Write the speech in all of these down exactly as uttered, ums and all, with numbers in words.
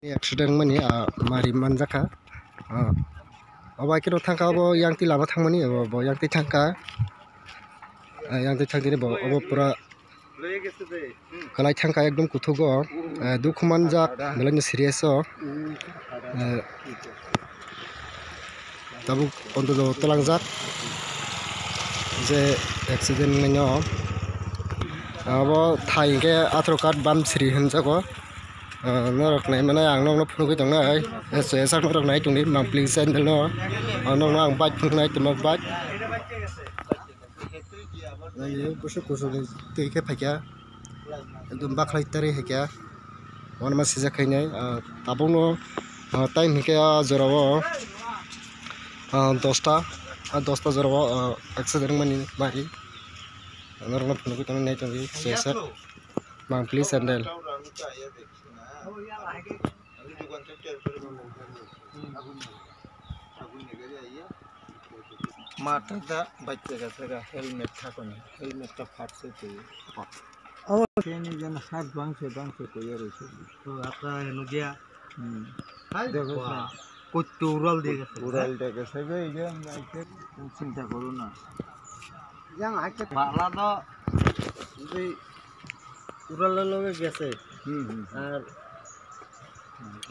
Accident mani, ah, mari manjakha. Ah, obo haikhe no thangkha, obo yang twi lama thangmani, obo, obo yang twi thangkha. Ah, yang twi thangtini bo, obo pura kwlai thangkha, ekdom kuthugo. Ah, dukhu manjak, belai no serious o. Ah, tabuk ontoto twlangjak je accident wngnaino. Abo thai hinkhe athro card bam sri hinjago. Ah, norok nai mano ang nokno phunugwi tongnai. S S R norok nai tongdi, mangpili channel no. Ah, nokno ang bike phunuknai, tamo bike. Nai bwswk kuchukni twi khe phaikha. Ekdom bakhwlai tarwi hai khe. Wanama sijak khainai, ah, tabukno, ah, time hinkhe ah jorao, ah, dosta, ah, dosta jorao, ah, accident wngmani bagwi. Norokno phunugwi tonwi nai tongwi S S R mangpili channel. Mata da bike jaga jaga helmet thakoni, helmet ta phatse twi. Abo khe ni jan hat bangse bangse koyar rwse. To atra henu gya. Hmm. Hai dekho ba. Kuttu ural de gese. Ural de gese be, ye chinta koro na. Yang hai khe pala do. Ural loge gese. Hmm, hmm. Ar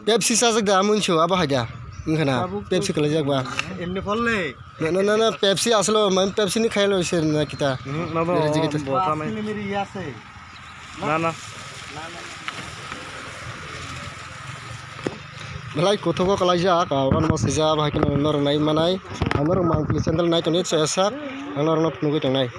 Pepsi sajak da, amun chu abo haida. Wngkha na, abo Pepsi kalaijak ba. Emni pholle. Na, na, na, na, Pepsi aslo, man Pepsi ni khailo se na kita. Hmm, na, na, Bere jigita. Bo samai. Pepsi ni miri yase. Na, na. Belai kuthugo kalaijak, ah, wan mo sijak, bahai khe norok nai manai. Ang norok mangpili channel nai tongni chesa, ang norok no phunugwi tongnai.